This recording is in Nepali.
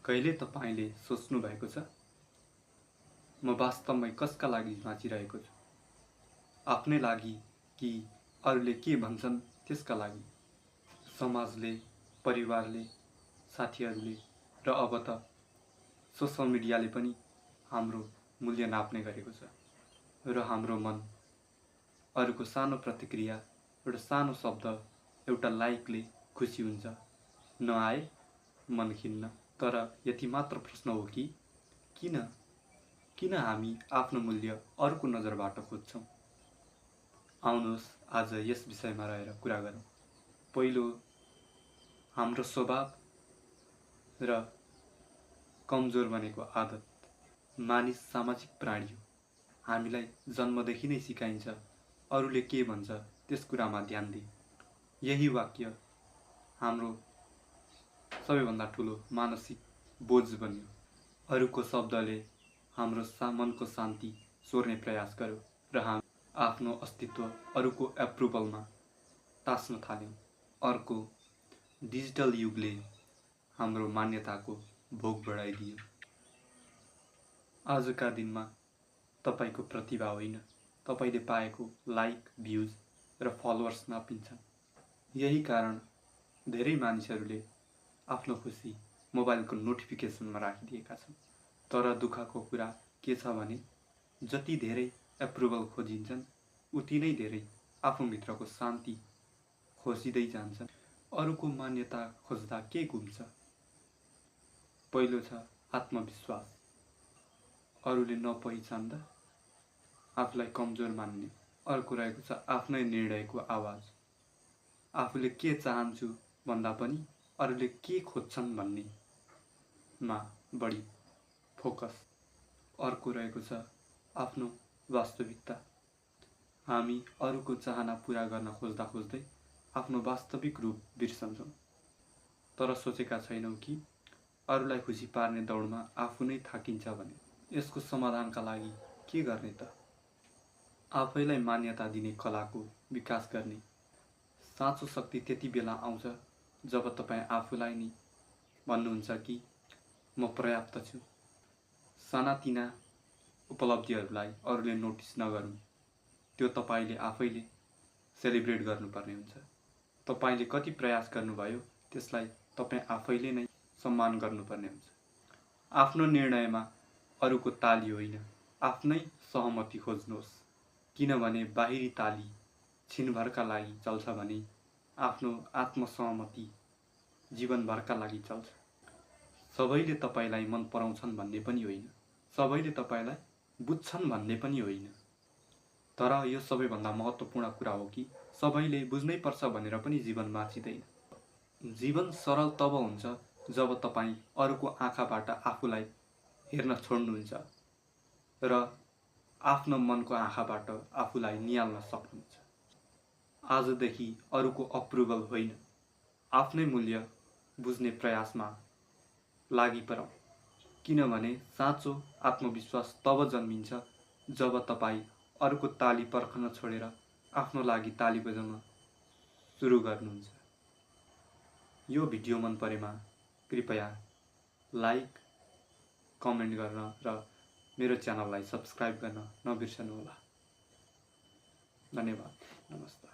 कहिले तपाईले सोच्नु भएको छ म वास्तवमै कसका लागि बाँचिरहेको छु? आफ्नै लागि कि अरूले के भन्छन् त्यसका लागि? समाजले, परिवारले, साथीहरूले र अब त सोशल मिडियाले पनि हाम्रो मूल्य नाप्ने गरेको छ र हाम्रो मन अरूको सानो प्रतिक्रिया, एउटा सानो शब्द, एउटा लाइकले खुसी हुन्छ। नआए मन खिन्न। तर यति मात्र प्रश्न हो कि किन हामी आफ्नो मूल्य अरूको नजरबाट खोज्छौँ? आउनुहोस् आज यस विषयमा रहेर कुरा गरौँ। पहिलो, हाम्रो स्वभाव र कमजोर बनेको आदत। मानिस सामाजिक प्राणी हो। हामीलाई जन्मदेखि नै सिकाइन्छ अरूले के भन्छ त्यस कुरामा ध्यान दे। यही वाक्य हाम्रो सबैभन्दा ठुलो मानसिक बोझ बन्यो। अरूको शब्दले हाम्रो मनको शान्ति चोर्ने प्रयास गर्यो र हामी आफ्नो अस्तित्व अरूको एप्रुभलमा टाँस्न थाल्यौँ। अर्को, डिजिटल युगले हाम्रो मान्यताको भोग बढाइदियो। आजका दिनमा तपाईको प्रतिभा होइन, तपाईले पाएको लाइक, भ्युज र फलोवर्स नापिन्छन्। यही कारण धेरै मानिसहरूले आफ्नो खुसी मोबाइलको नोटिफिकेसनमा राखिदिएका छन्। तर दुःखको कुरा के छ भने जति धेरै एप्रुभल खोजिन्छन् उति नै धेरै आफूभित्रको शान्ति खोजिँदै जान्छन्। अरूको मान्यता खोज्दा के गुम्छ? पहिलो छ आत्मविश्वास। अरूले नपहिचान्दा आफूलाई कमजोर मान्ने। अर्को रहेको छ आफ्नै निर्णयको आवाज। आफूले के चाहन्छु भन्दा पनि अरूले के खोज्छन् भन्नेमा बढी फोकस। अर्को रहेको छ आफ्नो वास्तविकता। हामी अरूको चाहना पूरा गर्न खोज्दै आफ्नो वास्तविक रूप बिर्सन्छौँ। तर सोचेका छैनौँ कि अरूलाई खुसी पार्ने दौडमा आफू नै थाकिन्छ भने। यसको समाधानका लागि के गर्ने त? आफैलाई मान्यता दिने कलाको विकास गर्ने। साँचो शक्ति त्यति बेला आउँछ जब तपाईँ आफूलाई नै भन्नुहुन्छ कि म पर्याप्त छु। सानातिना उपलब्धिहरूलाई अरूले नोटिस नगरून्, त्यो तपाईँले आफैले सेलिब्रेट गर्नुपर्ने हुन्छ। तपाईँले कति प्रयास गर्नुभयो त्यसलाई तपाईँ आफैले नै सम्मान गर्नुपर्ने हुन्छ। आफ्नो निर्णयमा अरूको ताली होइन, आफ्नै सहमति खोज्नुहोस्। किनभने बाहिरी ताली छिनभरका लागि चल्छ भने आफ्नो आत्मसहमति जीवनभरका लागि चल्छ। सबैले तपाईँलाई मन पराउँछन् भन्ने पनि होइन, सबैले तपाईँलाई बुझ्छन् भन्ने पनि होइन। तर यो सबैभन्दा महत्त्वपूर्ण कुरा हो कि सबैले बुझ्नै पर्छ भनेर पनि जीवन बाँचिँदैन। जीवन सरल तब हुन्छ जब तपाईँ अरूको आँखाबाट आफूलाई हेर्न छोड्नुहुन्छ र आफ्नो मनको आँखाबाट आफूलाई निहाल्न सक्नुहुन्छ। आजदेखि अरूको अप्रुभल होइन, आफ्नै मूल्य बुझ्ने प्रयासमा लागि परौँ। किनभने साँचो आत्मविश्वास तब जन्मिन्छ जब तपाईँ अरूको ताली पर्खन छोडेर आफ्नो लागि ताली बजाउन सुरु गर्नुहुन्छ। यो भिडियो मन परेमा कृपया लाइक, कमेन्ट गर्न र मेरो च्यानललाई सब्स्क्राइब गर्न नबिर्सनुहोला। धन्यवाद। नमस्ते।